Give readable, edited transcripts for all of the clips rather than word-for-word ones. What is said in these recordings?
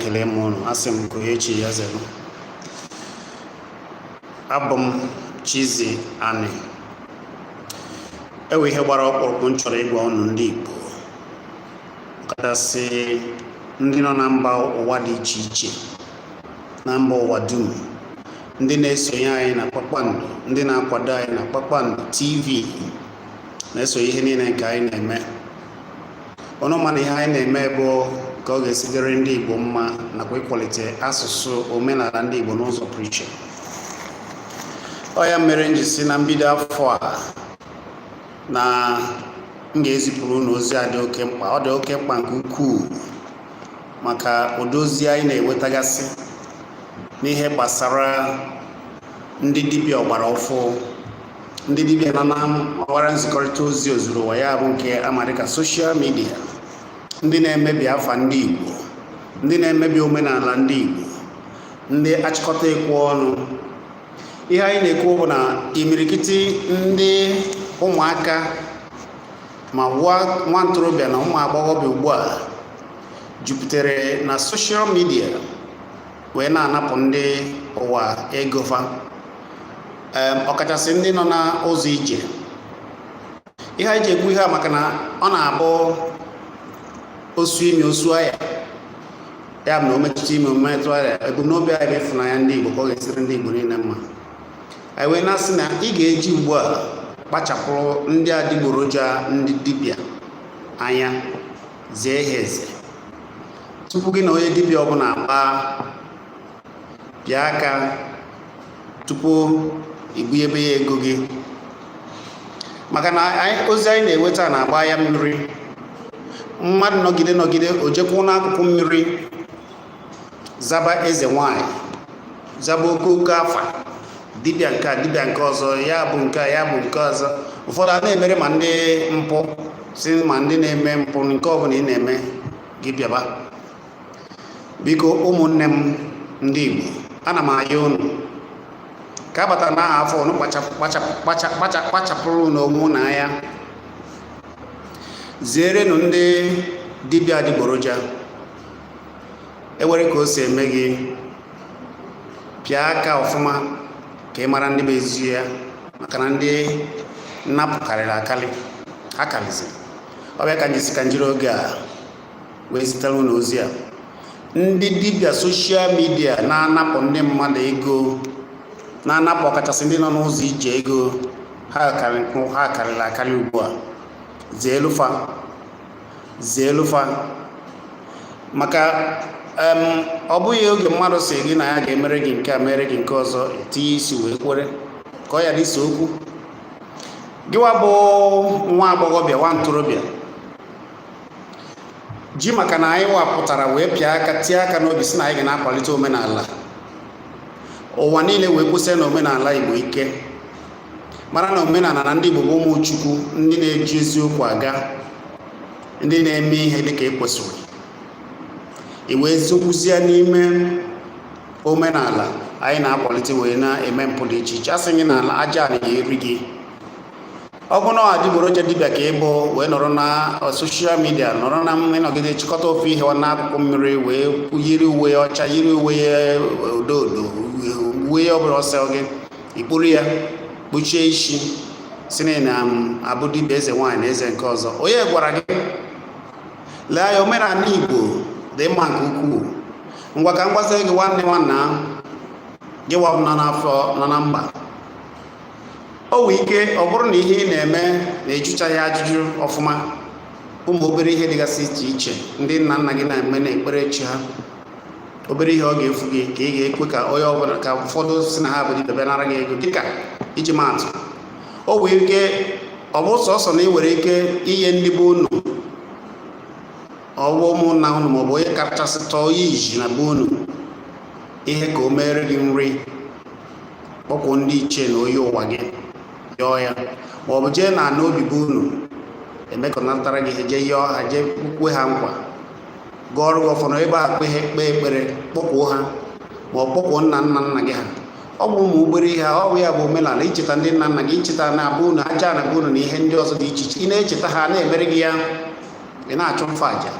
Ekele m ụnụ, asị m ka onye chi ya zelu. Abụ m Chizzy Ani. Ewe ihe gbara ọkpụrụkpụ m chọrọ ịgwa ụnụ ndị Igbo, ọkachasị ndị nọ na mba ụwa dị iche iche, na mba ụwa dum, ndị na-esonye anyị na Kpakpando, ndị na-akwado anyị na Kpakpando TV, na-esonye ihe niile nke anyị na-eme. Ụnụ ma na ihe anyị na-eme bụ ka ọ ga-esi dịrị ndị Igbo mma nakwa ịkwalite asụsụ, omenala ndị Igbo n'ụzọ pụrụ iche. Ọ ya mere m ji si na mbido afọ a na m ga-ezipụrụ unu ozi a dị oke mkpa. Ọ dị oke mkpa nke ukwuu maka ụdị ozi anyị na-enwetagasị n'ihe gbasara ndị dibịa ọgbara ọfụ, ndị dibịa nọ na ọwara nzikọrịta ozi ozuru ụwa, ya bụ nke ama dịka social media, ndị na-emebi afa ndị Igbo, ndị na-emebi omenala ndị Igbo, ndị achịkọta ekwu ọnụ. Ihe anyị na-ekwu bụ na imirikiti ndị ụmụaka ma nwa ntorobịa na ụmụ agbọghọbịa ugbu a jupụtara na social media wee na-anapụ ndị ụwa ego fa, ọkachasị ndị nọ n'ụzọ ije. Ihe anyị ji ekwu ihe a maka na ọ na-abụ osu imi osu aya, ya bụ na o metụta ime ometụ aya. Ebumnobi anyị bụ ịfụnanya ndị Igbo, ka ọ ga-esiri ndị Igbo niile mma. Anyị wee na-asị na ị ga-eji ugbu a kpachapụrụ ndị adịgboroja, ndị dibịa anya, zie ha eze tupu gị na onye dibịa ọbụla akpaa. Pịa aka tupu ibunyebe ya ego gị, maka na ozi anyị na-enweta na-agba ya mmiri. Mmadụ nọgide nọgide, o jekwu n'akụkụ mmiri zaba eze nwanyị, zaba oke oke afa dibịa nke a, dibịa nke ọzọ, ya bụ nke a, ya bụ nke ọzọ. Ụfọdụ a na-emere ma ndị mpụ si ma ndị na-eme mpụ, nke ọbụla ị na-eme gị bịaba. Biko, ụmụnne m ndị Igbo, ana m ayọ unu ka a batara n'aha afọ unu kpachapụrụ unu onwe unu anya, zierenụ ndị dibịa adịgboroja. Ewere ka o si eme gị, pịa aka ọfụma ka ị mara ndị bụ ezi ya, maka na ndị nnapụ karịrị akarị, ha karịziri. Ọ bịa ka njisi ka njiri oge a wee zitere unu ozi a. Ndị dibịa social media na-anapụ ndị mmadụ ego, na-anapụ ọkachasị ndị nọ n'ụzọ ije ego, ha karịrị akarị ugbu a. Zeelufa, zeelufa, maka ọ bụghị oge mmadụ si gị na ya ga-emere gị nke a, mere gị nke ọzọ, etinye isi wee kwere ka ọ ghara ise okwu. Gịwa bụ nwa agbọghọbịa, nwa ntorobịa, ji maka na anyị wapụtara wee pịa aka, tie aka n'obi, si na anyị ga na-akwalite omenala ụwa niile, wee kwụsị na omenala Igbo ike, mara na omenala na ndị Igbo bụ ụmụ Chukwu, ndị na-eji eziokwu aga, ndị na-eme ihe dịka e kwesịrị. I wee zokwuzie n'ime omenala anyị na-akwalite wee na-eme mpụ dị iche iche. A sị gị na aja a na-eri gị. Ọ bụ na adịgboroja dibịa ka ị bụ, wee nọrọ na social media, nọrọ na ịnọgide chịkọta ofu ihe n'akụkụ mmiri, wee yiri uwe ọcha, yiri uwe odo odo, uwe ọbụla ọsọ gị, ikpuru ya kpuchie isi, si na abụ dibịa eze nwaanyị na eze nke ọzọ. Onye gwara gị? Lee anya, omenala Igbo dị mma nke ukwuu. Ngwa, ka m gwazie gị, nwanne, nwanna gị wa nọ n'afọ, nọ na mba, o nwee ike ọ bụrụ na ihe ị na-eme na-ejuchaghị ajụjụ ọfụma. Ụmụ obere ihe dịgasị iche iche ndị nna nna gị na-eme na ekpere chi ha, obere ihe ọ ga-efu gị ka ị ga-ekwe ka onye ọbụla, ka ụfọdụ si na ha bụ dibịa bịa nara gị ego. Dịka iji maatụ, o nwee ike ọ bụ sọsọ na ị nwere ike inye ndị be unu, ọwụ ụmụnna unu, maọbụ onye kachasị tọọ iji na be unu ihe ka o mere gị nri, kpọkwuo ndị ichie na onye ụwa gị, yọọ ya, maọbụ jee na ana obi be unu emekọnatara gị ihe, jee yọọ ha, jee kwe ha nkwa, gọọrọ gị ọfọ ebe a, kpee kpee ekpere, kpọkwuo ha, ma ọ kpọkwuo nna nna nna gị ha. Ọ bụ ụmụ obere ihe, ọ bụ ya bụ omenala, icheta ndị nna nna gị, icheta na abụ unu, aja na be unu, na ihe ndị ọzọ dị iche iche. Ị na-echeta ha, na-emere gị ya, ị na-achụ mfe aja.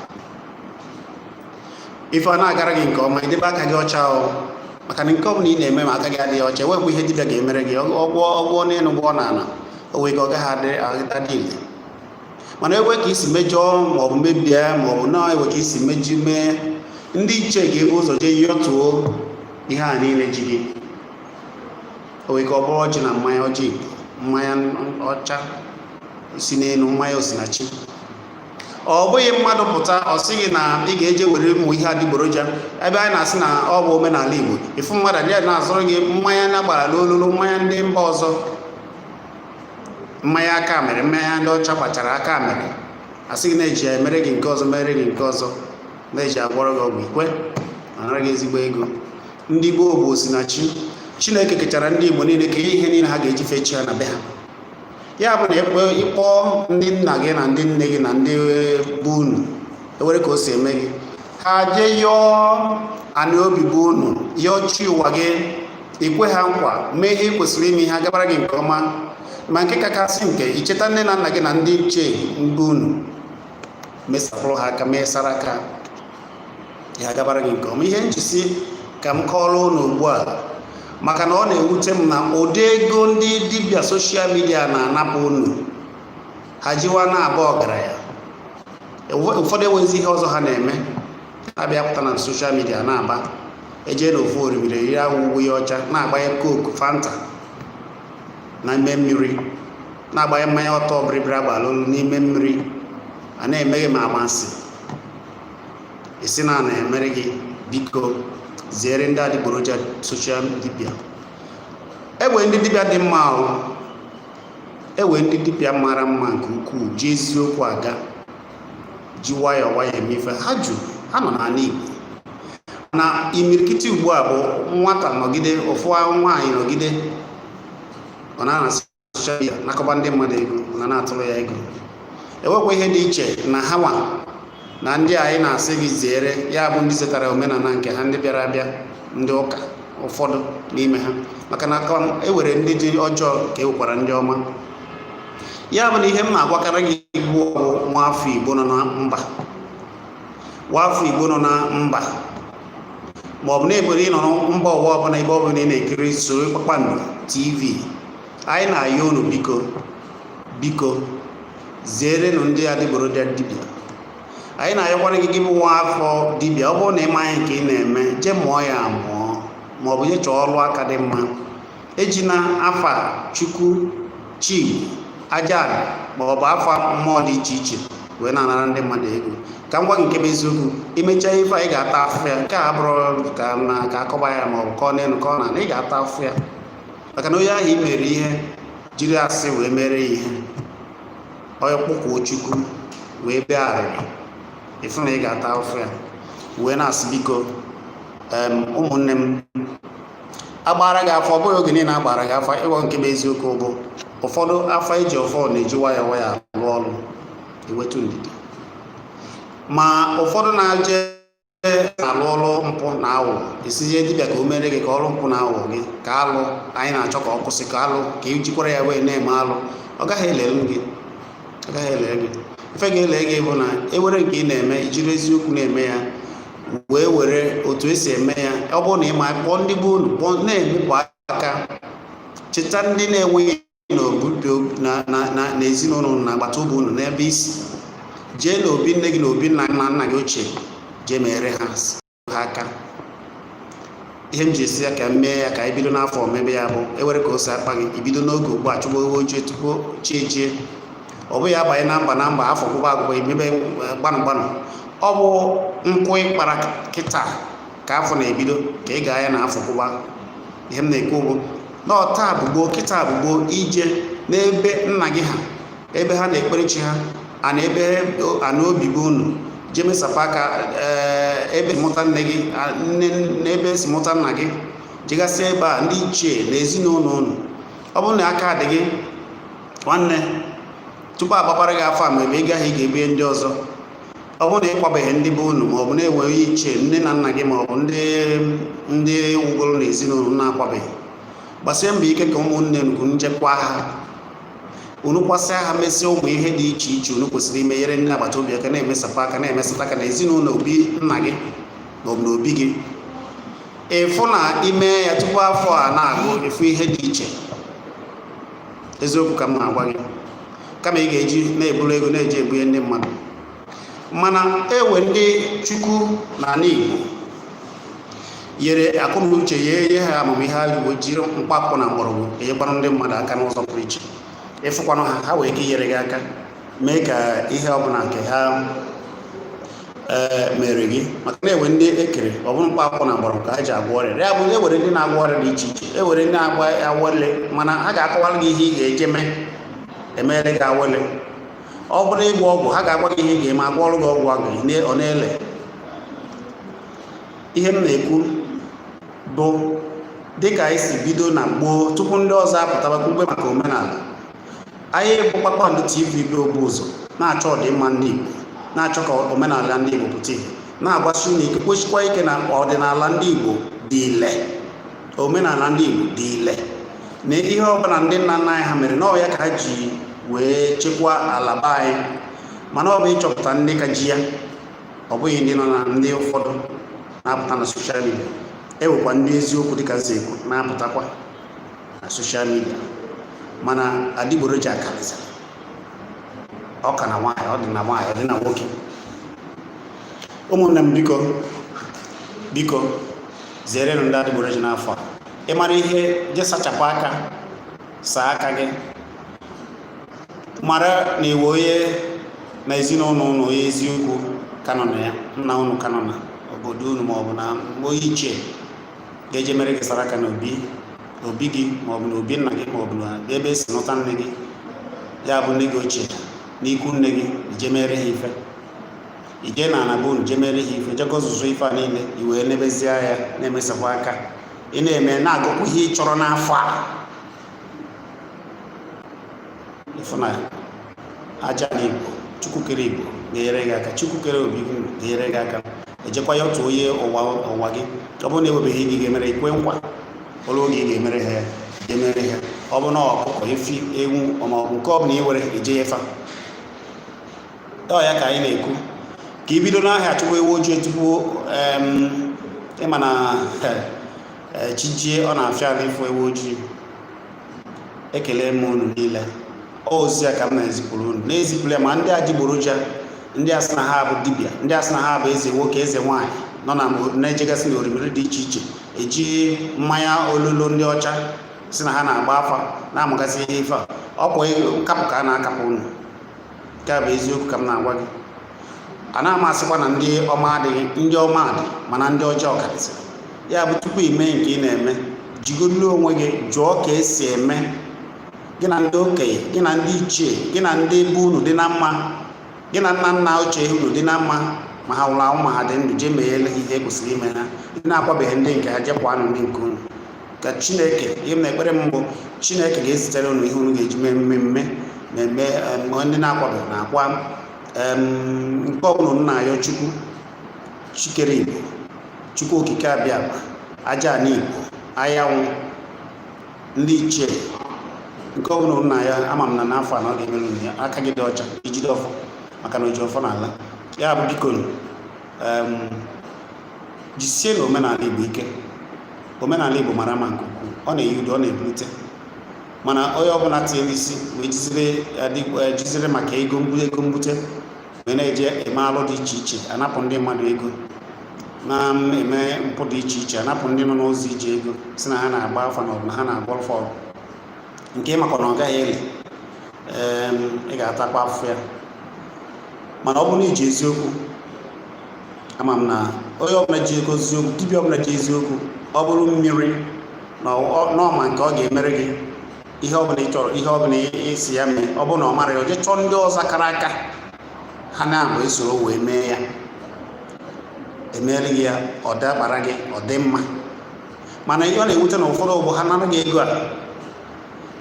Ife ọ na-agara gị nke ọma, idebe aka gị ọcha o, maka na nke ọbụla ị na-eme ma aka gị adịghị ọcha, enwekwa ihe dibịa ga-emere gị. Ọgwọ ọgwọ n'elu, gwọọ n'ala, o wee ka ọ gaghị adị adị ile. Mana ewe ka isi mejọọ maọbụ mebie maọbụ na ewe ka isi meji mee, ndị ichie ga-ebu ụzọ jee yọtuo ihe a niile ji gị. O wee ka ọ bụrụ ọjị na mmanya ọjị Igbo, mmanya ọcha si n'elu, mmanya osinachi. Ọ bụghị mmadụ pụta, ọ sịghị na ị ga-eje were ụmụ ihe adịgboroja. Ebe anyị na-asị na ọ bụ omenala Igbo, ịfụ mmadụ adịghị na-azụrụ gị mmanya na-agbara n'olulu, mmanya ndị mba ọzọ, mmanya aka mere, mmanya ndị ọcha gbachara aka mere, asị gị na-eji ya emere gị nke ọzọ, mere gị nke ọzọ, na-eji agwọrọ gị ọgwụ, ikwe anara gị ezigbo ego. Ndị gboo bụ osinachi. Chineke kechara ndị Igbo niile ka ihe niile ha ga-eji fee chi ha na be ha. Ya bụ na ịkpọ ndị nna gị na ndị nne gị na ndị bụ unu, ewere ka o si eme gị, ha jee yọọ anị obi bụ unu, yọọ chi ụwa gị, ikwe ha nkwa, mee ihe ị kwesịrị ime, ihe agabara gị nke ọma. Ma nke kachasị nke, icheta nne na nna gị na ndị ichie mbụ unu, mesapụrụ ha aka, mesara aka, ya agabara gị nke ọma. Ihe njisi ka m kọọrọ unu ugbu a, maka na ọ na-ewute m na ụdị ego ndị dibịa social media na-anapụ unu, ha jiwa na-aba ọgaranya. Ụfọdụ enwezi ihe ọzọ ha na-eme, abịa pụta na social media na-aba, eje n'ofu orimiri eri ahụ ugbo ya ọcha, na-agbanye Coke, Fanta n'ime mmiri, na-agbanye mmanya ọtọ bịrịbịrị agbala olu n'ime mmiri, a na-emeghe ma agbansị esi na na-emere gị. Biko, zere ndị adịgboroja social dibịa. Enwe ndị dibịa dị mma ahụ, enwe ndị dibịa mara mma nke ukwuu, ji eziokwu aga, ji nwayọọ nwayọọ eme ife. Ha juru, ha nọ n'ala Igbo na imirikiti ugbu a. Bụ nwata nọgide, ụfụ nwaanyị nọgide, ọ na-ana social media nakọba ndị mmadụ ego, ọ na na-atụrụ ya ego. Enwekwa ihe dị iche na ha nwa na ndị anyị na-asị gị zere, ya bụ ndị zetara omenala nke ha, ndị bịara abịa, ndị ụka, ụfọdụ n'ime ha, maka na e were ndị dị ọjọọ ka e nwekwara ndị ọma. Ya bụ na ihe m na-agwakarị gị bụ nwaafọ Igbo nọ na mba, nwaafọ Igbo nọ na mba, ma ọ bụ na-ebere ị nọ na mba ụwa ọbụla, ebe ọbụla ị na-ekiri soro Kpakpando TV, anyị na-ayọ unu, biko, biko, zerenụ ndị adịgboroja dibịa. Anyị na-ayọkwara gị, gị bụ nwa afọ dibịa, ọ bụrụ na ị maghị nke ị na-eme, jee mụọ ya amụọ, ma ọ bụ jee chọọ ọrụ aka dị mma. Ejina afa Chukwu, chi, aja, ma ọ bụ afa mmụọ dị iche iche wee na-anara ndị mmadụ ego. Ka m gwa gị nke bụ eziokwu, imechaa ife a, ị ga-ata afụ ya. Nke a bụrụ ka na ka akọba ya ma ọ bụ kọọ n'elu kọọ na ị ga-ata afụ ya, maka na onye ahụ i mere ihe jiri asị wee mere ya ihe, onye kpọkwuo Chukwu wee bịa arịrị, ịfụ na ị ga-ata afụ ya. Wee na-asị, biko, ụmụnne m, agbara gị afọ, ọ bụghị oge niile agbara gị afa. Ịgwa nke bụ eziokwu bụ ụfọdụ afa eji ọfọ na-eji nwayọọ nwayọọ alụ ọrụ, ewetu ndidi. Ma ụfọdụ na-eje alụ ọrụ mpụ na aghụghọ, esizie dibịa ka o mere gị ka ọrụ mpụ na aghụghọ gị, ka alụ anyị na-achọ ka ọ kwụsị, ka alụ ka ị jikwara ya wee na-eme alụ, ọ gaghị elele gị, ọ gaghị elele gị. Ife ga-ele gị bụ na ewere nke ị na-eme, ijiri eziokwu na-eme ya, wee were otu esi eme ya. Ọ bụrụ na ị ma, kpọọ ndị bụ unu, kpọọ na-emepụ aka, cheta ndị na-enweghị n'obodo na ezinụlọ unu, na agbata obi unu, n'ebe isi jee n'obi nne gị na obi nna nna nna gị ochie, jee mere ha aka. Ihe m ji esi ya ka m mee ya, ka anyị bido n'afọ mebe ya, bụ ewere ka o si akpa gị, ibido n'oge ugbu a chụgba ewu ojii tupu chi ejie. Ọ bụghị abanye na mba na mba, afọ gwụba agwụgwa, emebe gbanụ gbanụ. Ọ bụ nkwụ ịkpara kịta ka afọ na-ebido ka ị ga ya na afọ gwụba. Ihe m na-ekwu bụ na ọta bụ gboo, kịta bụ gboo, ije n'ebe nna gị ha, ebe ha na-ekpere chi ha, ana ebe ana obi bụ unu, jee mesapụ aka, ee, ebe mụta nne gị, nne, n'ebe esi mụta nna gị, jegasị ebe a ndị ichie na ezinụlọ unu. Ọ bụrụ na aka dị gị, nwanne, tupu agbapara gị afọ a, ma ebe ị gaghị, ị ga-ebie ndị ọzọ. Ọ bụrụ na ị kwabeghị ndị be unu, ma ọ bụ na-enweghị ichie nne na nna gị, ma ọ bụ ndị wugoro na ezinụlọ na-akwabeghị, gbasie mbọ ike ka ụmụnne unu nchekwa ha, unu kwasịa ha, mesịa ụmụ ihe dị iche iche unu kwesịrị ime, nyere ndị agbata obi aka, na-emesapụ aka, na-emesata aka na ezinụlọ obi nna gị. Maọbụ n'obi gị, ịfụ na ime ya tupu afọ a na-agụ, ịfụ ihe dị iche. Eziokwu ka m na-agwa gị. Kama ị ga-eji na-eburu ego na-eji ebunye ndị mmadụ, mana ewe ndị Chukwu na ala Igbo nyere akụ na uche ya, enye ha amamihe ha wee jiri mkpaakwụkwọ na mgbọrọgwụ enyekwanụ ndị mmadụ aka n'ụzọ pụrụ iche. Ịfụkwanụ ha, ha wee ike inyere gị aka mee ka ihe ọbụla nke ha ee mere gị, maka na ewe ndị ekere ọ bụrụ mkpa akwụkwọ na mgbọrọgwụ ka ha ji agwọ ọrịa. Ya bụ, ewere ndị na-agwọ ọrịa dị iche iche, ewere ndị na-agba awele, mana ha ga-akọwara gị ihe ị ga-eje mee emere gị awele. Ọ bụrụ ịgwọ ọgwụ, ha ga-agwa gị ihe ị ga-eme, agwọọrụ gị ọgwụ ahụ, ọ na-ele. Ihe m na-ekwu bụ, dịka anyị si bido na gboo tupu ndị ọzọ apụtaba kwube maka omenala anyị, bụ Kpakpando TV bụ obu ụzọ na-achọ ọdịmma ndị Igbo, na-achọ ka omenala ndị Igbo pụta ìhè, na-agbasi unu ike, kwesikwa ike na ọdịnala ndị Igbo dị ile, omenala ndị Igbo dị ile, na ihe ọbụla ndị nna nna anyị ha mere na ọ ya ka ha ji wee chekwaa ala be anyị. Mana ọ bụ ịchọpụta ndị ka ji ya, ọ bụghị ndị nọ na ndị ụfọdụ na-apụta na social media. Ewekwa ndị eziokwu, dịka nsi ekwu, na-apụtakwa na social media, mana adịgboroja karịsịrị. Ọ ka na nwaanyị, ọ dị na nwaanyị, ọ dị na nwoke. Ụmụnne m, biko, biko, zerenụ ndị adịgboroja n'afọ a. Ị mara ihe, je sachapụ aka, saa aka gị, mara na iwe onye na ezinụlọ ụnụ, onye eziokwu ka nọ na ya, nna ụnụ ka nọ na obodo unu, maọbụ na onye ichie ga-eje mere gị saraka na obi obi gị, maọbụ na obi nna gị, maọbụ na ebe esi nụta nne gị, ya bụ nne gị ochie, n'ikwu nne gị, ije mere ha ife, ije na ana bụ unu, je mere ha ife, jego zụzụ ife a niile, i wee nebezie ya, na-emesakwa aka, ị na-eme, na-agụkwa ihe ị chọrọ n'afọ a. Ịfụ na aja na Igbo, Chukwu kere Igbo ga-enyere gị aka, Chukwu kere obi gị ga-enyere gị aka. Ejekwa ya otu onye ụwa ụwa gị, ọ bụrụ na ewebeghị gị ga-emere ikwe nkwa olu oge ị ga-emere ha ya, ga-emere ha. Ọ bụ na ọkụkọ, efi, ewu, ma ọ bụ nke ọ bụla ị were eje efa ọ ya ka anyị na-ekwu, ka i bido n'ahịa chụwa ewu ojii tupu ịma na chi jie, ọ na-afịa ala ịfụ ewu ojii. Ekele m unu niile. Ozi a ka m na-ezipụrụ unu, na-ezipụrụ ya ma ndị adịgboroja, ndị a sị na ha bụ dibịa, ndị a sị na ha bụ eze nwoke, eze nwaanyị, nọ na na-ejegasị na orimiri dị iche iche, eji mmanya ololo ndị ọcha si na ha na-agba afa, na-amụgasị ihe ife a. Ọkwa nkapụ ka a na-akapụ unu. Nke a bụ eziokwu ka m na-agwa gị. A na-ama asịkwa na ndị ọma adịghị, ndị ọma dị, mana ndị ọjọọ karịsịrị. Ya bụ, tupu ị mee nke ị na-eme, jigodulu onwe gị jụọ ka esi eme. Gị na ndị okenye gị, na ndị ichie gị, na ndị be unu dị na mma, gị na nna nna ochie unu dị na mma, ma ha nwụrụ anwụ ma ha dị ndụ, jee meghele ha ihe e kwesịrị ime ha. Ndị na-akwabeghị ndị nke ha, jekwanụ ndị nke unu. Ka Chineke, ihe m na-ekpere m bụ, Chineke ga-ezitere unu ihe unu ga-eji mee mmemme na-eme ndị na-akwabeghị na-akwa nke ọbụla unu na-ayọ Chukwu chikere Igbo, Chukwu Okike Abịama, aja ana Igbo, anyanwụ, ndị ichie, nke ọbụla unu na ya, ama m na n'afọ a na ọ ga-emere unu ya. Aka gị dị ọcha, ijide ọfọ, maka na oji ọfọ n'ala ya bụ. Biko, jisie na omenala Igbo ike. Omenala Igbo mara mma nke ukwuu, ọ na-eyi udo, ọ na-ebulite. Mana onye ọbụla tinyere isi wee jiziri maka ego ego mbute wee na-eje eme alụ dị iche iche, anapụ ndị mmadụ ego, na-eme mpụ dị iche iche, anapụ ndị nọ n'ụzọ ije ego, si na ha na-agba afa na ọ bụ na ha na-agba ọfọ ọgwụ nke ịmakwa na ọ gaghị ele, ị ga-atakwa afụfụ ya. Mana ọ bụrụ na iji eziokwu, ama m na onye ọbụla ji ego eziokwu, dibịa ọbụla ji eziokwu, ọ bụrụ mmiri na n'ọma nke ọ ga-emere gị ihe ọbụla ị chọrọ, ihe ọbụla isi ya mee, ọ bụrụ na ọ mara ya, o jee chọọ ndị ọzọ kara aka, ha na-abụ esoro wee mee ya, emere gị ya, ọ dabara gị, ọ dị mma. Mana ihe ọ na-ewute na ụfọdụ bụ ha nara gị ego a,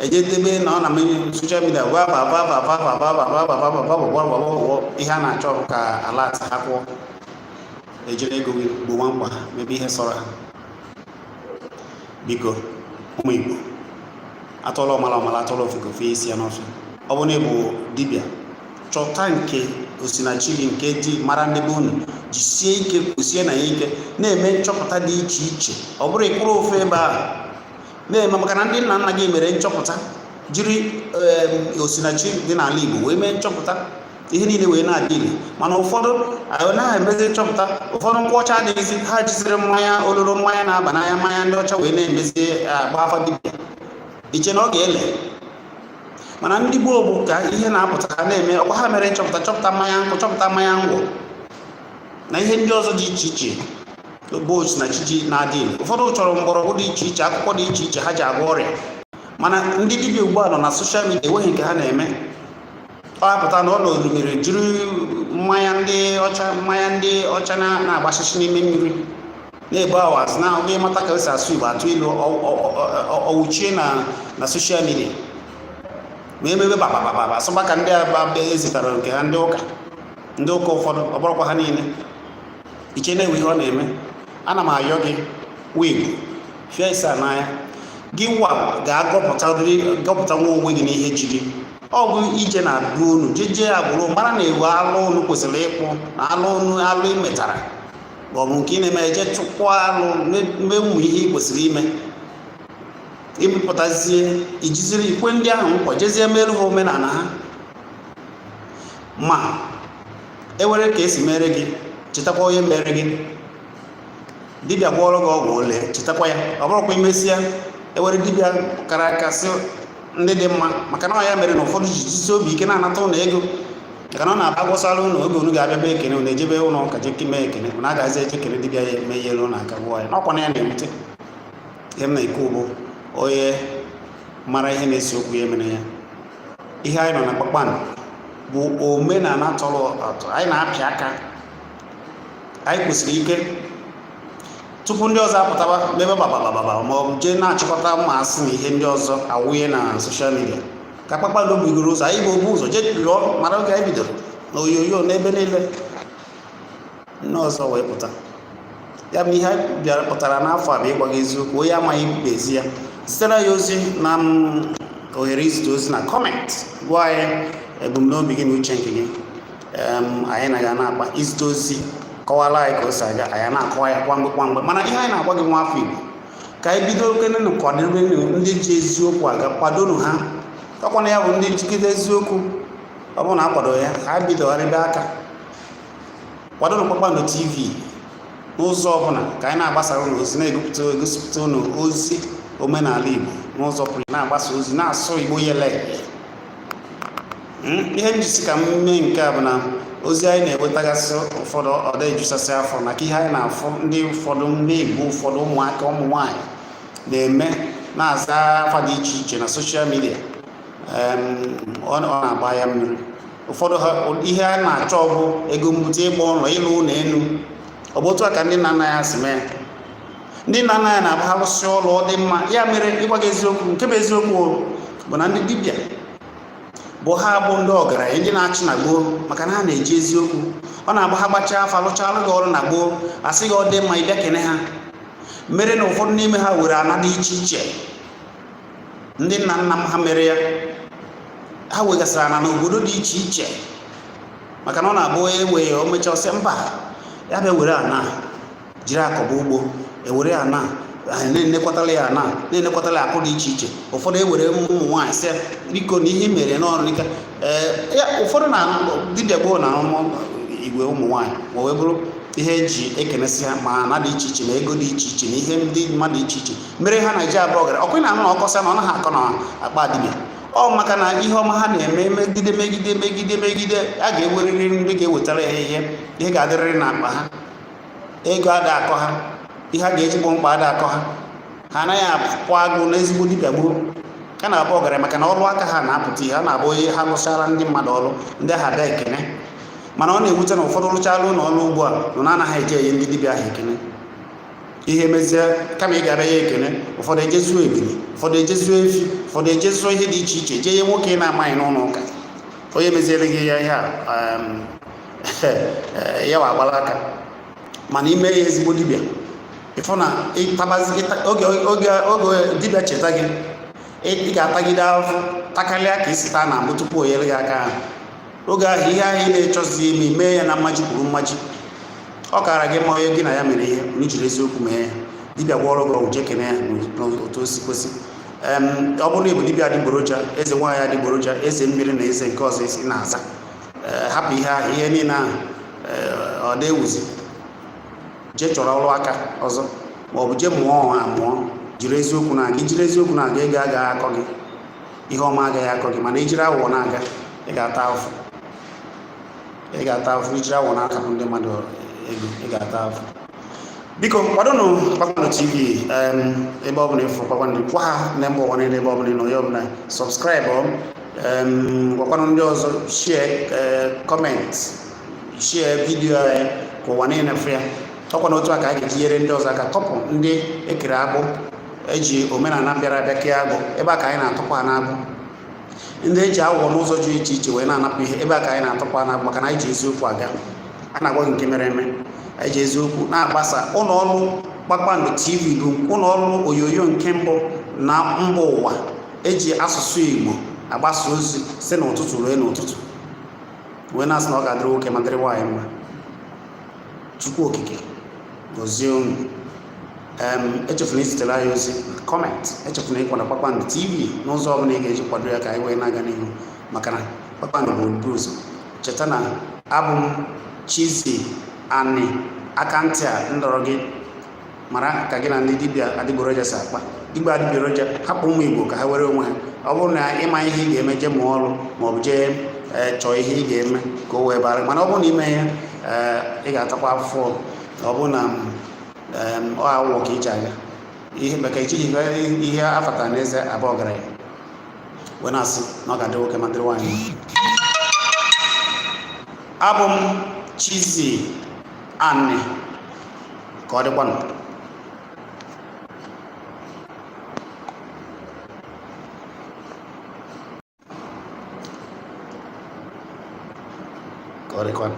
eje debe na ọ na social media gwa ba ba ba ba ba ba ba ba ba ba ba ba ba ba ba. Ihe a na-achọ bụ ka ala ha kwụọ, ejiri ego gị gbowa mkpa ha, mebe ihe sọrọ ha. Biko, ụmụ Igbo, atọla ọmala ọmala, atọla ofe ka ofe isi ya n'ọfịa. Ọ bụrụ na ị bụ dibịa, chọta nke Osinachi gị nke ji mara ndị be unu, jisie ike, kwụsie na ya ike, na-eme nchọpụta dị iche iche. Ọ bụrụ ịkwụrụ ofu ebe ahụ na-eme, maka na ndị nna nna gị mere nchọpụta, jiri osinachi dị n'ala Igbo wee mee nchọpụta, ihe niile wee na-adị ile. Mana ụfọdụ anaghị emezi nchọpụta. Ụfọdụ nkwụ ọcha adịghịzi, ha jiziri mmanya ololo, mmanya na-aba n'anya, mmanya ndị ọcha wee na-emezi agba afa dibịa iche na ọ ga-ele. Mana ndị gboo bụ ka ihe na-apụta ha na-eme ọkwa, ha mere nchọpụta, chọpụta mmanya nkwụ, chọpụta mmanya ngwọ na ihe ndị ọzọ dị iche iche bụ osinachi ji na-adị ile. Ụfọdụ chọrọ mgbọrọgwụ dị iche iche, akwụkwọ dị iche iche ha ji agwọ ọrịa. Mana ndị dibịa ugbu a nọ na social media, enweghị nke ha na-eme. Ọ apụta na ọ nọ olumiri, jiri mmanya ndị ọcha, mmanya ndị ọcha na-agbasịsị n'ime mmiri, na-ebu awas na oge ịmata ka esi asụ Igbo, atụ ilu, ọwụchie na social media ma emebe babababa, asụba ka ndị aba ezitara nke ha, ndị ụka, ndị ụka ụfọdụ, ọ bụrụkwa ha niile iche na-enwe ihe ọ na-eme. Ana m ayọ gị, wigbo fịa ise n'anya gị, nwa ga-agọpụta gọpụta nwa onwe gị n'ihe ji gị. Ọ bụ ije na be unu, jeje agbụrụ, mara na ewu alụ unu kwesịrị ịkpụ na alụ unu, alụ ị metara ma ọ bụ nke ị na-eme, eje chụkwọ alụ, mee ụmụ ihe ị kwesịrị ime, imepụtazie, ijiziri ikwe ndị ahụ nkwa, jezie merụ ha omenala ha. Ma ewere ka esi mere gị, chetakwa onye mere gị. Dibịa gwọọrọ gị ọgwụ ole, chetakwa ya. Ọ bụrụkwa imesịa, ewere dibịa kara aka sị ndị dị mma, maka na ọ ya mere na ụfọdụ ji jisi obi ike na-anata ụlọ ego, maka na ọ na-aba gwọsara ụlọ oge unu ga-abịa be ekene, unu ejebe ụlọ ụka je mee ekene, unu agaghịzi eje kene dibịa ya eme ihe elu na aka gwụọ ya n'ọkwa na ya na-ewute. Ihe m na-ekwu bụ, onye mara ihe na-ese okwu ya mere ya. Ihe anyị nọ na kpakpando bụ omenala tọrọ atọ anyị na-apịa aka. Anyị kwesịrị ike tupu ndị ọzọ apụtaba mebe babababa ma ọ bụ jee na-achịkọta mma asị na ihe ndị ọzọ awụnye na social media. Ka kpakpando bugoro ụzọ, anyị bụ obu ụzọ jee lụọ, mara oge anyị bidoro na onyonyo n'ebe niile, ndị ọzọ wee pụta. Ya bụ ihe anyị bịara pụtara n'afọ a bụ ịgwa gị eziokwu. Onye amaghị kpezi ya, zitere ya ozi na ohere izite ozi na comment, gwa anyị ebumnobi gị na uche nke gị. Anyị na ga na-akpa izite ozi, kọwara anyị ka o si aga, anyị na-akọwa ya kwa mgbe kwa mgbe. Mana ihe anyị na-agwa gị, nwa afọ Igbo, ka anyị bido kenenu kwadebe ndị ji eziokwu aga, kwadonu ha. Ọkwa na ya bụ ndị njikide eziokwu, ọ bụrụ na akwado ya, ha bidogharịba aka. Kwadonu Kpakpando TV n'ụzọ ọbụla, ka anyị na-agbasara unu ozi, na-egopụta, egosipụta unu ozi omenala Igbo n'ụzọ pụrụ, na-agbasa ozi, na-asụ Igbo yele. Ihe m jisi ka m mee nke a bụ na ozi anyị na-enwetagasị ụfọdụ ọda ejusasị afọ maka ihe anyị na-afụ ndị ụfọdụ, ndị Igbo ụfọdụ, ụmụaka, ụmụ nwanyị na-eme, na-aza afa dị iche iche na social media. Ọ na-agba ya mmiri. Ụfọdụ ha, ihe a na-achọ bụ ego mbute, ịgba ụlọ, ịlụ ụlọ elu. Ọ bụ otu a ka ndị nna nna ya si mee? Ndị nna nna ya na-abụ ha lụsị ụlọ, ọ dị mma. Ya mere, ịgwa gị eziokwu, nke bụ eziokwu bụ na ndị dibịa bụ ha bụ ndị ọgaranya, ndị na-achị na gboo, maka na ha na-eji eziokwu. Ọ na-abụ ha gbachaa afa, lụchalụ gị ọrụ na gboo, asị gị ọ dị mma, ịbịa kene ha. Mere na ụfọdụ n'ime ha were ana dị iche iche. Ndị nna nna m ha mere ya, ha wegasịrị ana n'obodo dị iche iche, maka na ọ na-abụ ewe ya, o mechaa, ọsị mba, ya bịa were ana jiri akọba ugbo, ewere ana na-enekwatala ya, ana na-enekwatala akụ dị iche iche. Ụfọdụ ewere ụmụ nwaanyị sị, biko, na ihe mere n'ọrụ dịka ee ya. Ụfọdụ na dibịa gboo na igwe ụmụ nwaanyị, ma wee bụrụ ihe eji ekenesị ha, ma ana dị iche iche, na ego dị iche iche, na ihe ndị mmadụ iche iche mere ha na-eji abụọ ọgara ọkwa na anụ na ọkọsịa na ọ naghị akọ na akpa dibịa. Ọ maka na ihe ọma ha na-eme megide, megide, megide, megide, a ga-ewerịrị ndị ga-ewetara ha ihe, ihe ga-adịrịrị n'akpa ha. Ego ada akọ ha, ihe a ga-eji gbọ mkpa ada akọ ha. Ha anaghị apụ agụ n'ezigbo dibịa gboo. Ha na-abụ ọgaranya maka na ọrụ aka ha na-apụta ihe. Ha na-abụ onye ha lụchara ndị mmadụ ọrụ, ndị ahụ abịa ekene. Mana ọ na-ewute na ụfọdụ rụchala ụlọ ọrụ ugbu a nọ na anaghị eje enye ndị dibịa ahụ ekene. Ihe mezie, kama ị ga-abịa ya ekene, ụfọdụ ejezuo ebili, ụfọdụ ejezuo efi, ụfọdụ ejezuo ihe dị iche iche, jee ihe nwoke na-amaghị n'ụlọ ụka. Onye meziere gị ya ihe a, ya wa agbara aka. Mana ime ya ezigbo dibịa, ịfụ na ịtabazi oge oge oge dibịa cheta gị, ị ga-atagide afụ takarịa ka isi taa na mbụ tupu o nyere gị aka ahụ. Oge ahụ ihe ahụ ị na-echọzi ime, mee ya na mmaji kwuru mmaji. Ọ kaara gị mma onye gị na ya mere ihe na ijiri eziokwu mee ya. Dibịa gwọrọ gị ọgwụ, jee kene ya n'otu o si kwesị. Ọ bụrụ na ị bụ dibịa adịgboroja, eze nwaanyị adịgboroja, eze mmiri na eze nke ọzọ isi na-aza, hapụ ihe ahụ, ihe niile ahụ ọ dị-ewuzi. Jee chọrọ ọrụ aka ọzọ, ma ọ bụ jee mụọ ọha mụọ, jiri eziokwu na-aga. Ijiri eziokwu na-aga, ego agaghị akọ gị, ihe ọma agaghị akọ gị. Mana ijiri aghụghọ na-aga, ị ga-ata afụfụ, ị ga-ata afụfụ. Ijiri aghụghọ na-akapụ ndị mmadụ ego, ị ga-ata afụfụ. Biko kwadonụ Kpakpando TV ebe ọ bụla ịfụ Kpakpando, gwa ha na mba ụwa niile ebe ọ bụla ị nọ, ya ọbụla subscribe, gwakwanụ ndị ọzọ, share, comment, share video anyị ka ụwa niile fụ ya. Ọkwa na otu a ka a ga-eji nyere ndị ọzọ aka tọpụ ndị ekere agbụ eji omenala bịara abịa kee agbụ. Ebe a ka anyị na-atọpụ ha n'agbụ. Ndị eji aghụghọ n'ụzọ dị iche iche wee na-anapụ ihe, ebe a ka anyị na-atọpụ ha n'agbụ, maka na anyị ji eziokwu aga. A na-agwa gị nke mere eme, anyị ji eziokwu na-agbasa. Ụlọ ọrụ Kpakpando TV bụ ụlọ ọrụ onyonyo nke mbụ na mba ụwa eji asụsụ Igbo agbasa ozi site n'ụtụtụ ruo n'ụtụtụ, wee na-asị na ọ ga-adịrị nwoke ma dịrị nwaanyị mma. Chukwu Okike gọzie unu. Echefuna izitere anyị ozi na comment. Echefuna ịkwado Kpakpando TV n'ụzọ ọbụla ị ga-eji kwado ya, ka anyị wee na-aga n'ihu, maka na Kpakpando bụ obu ụzọ. Cheta na abụ m Chizzy Ani aka ntị a ndọrọ gị mara ka gị na ndị dibịa adịgboroja si akpa. Dibịa adịgboroja, hapụ ụmụ Igbo ka ha were onwe ha. Ọ bụrụ na ịma ihe ị ga-eme, jee mụọ ọrụ, ma ọ bụ jee chọọ ihe ị ga-eme ka o wee bara. Mana ọ bụrụ na ime ya, ị ga-atakwa afụfụ. Ọ bụrụ na ọ aghụghọ ka iji aga ihe, maka ejighị ihe afatara n'eze abụọ ọgaranya, wee na-asị na ọ ga-adị nwoke ma dịrị nwaanyị mma. Abụ m Chizzy Ani. Ka ọ dịkwanụ. Ka ọ dịkwanụ.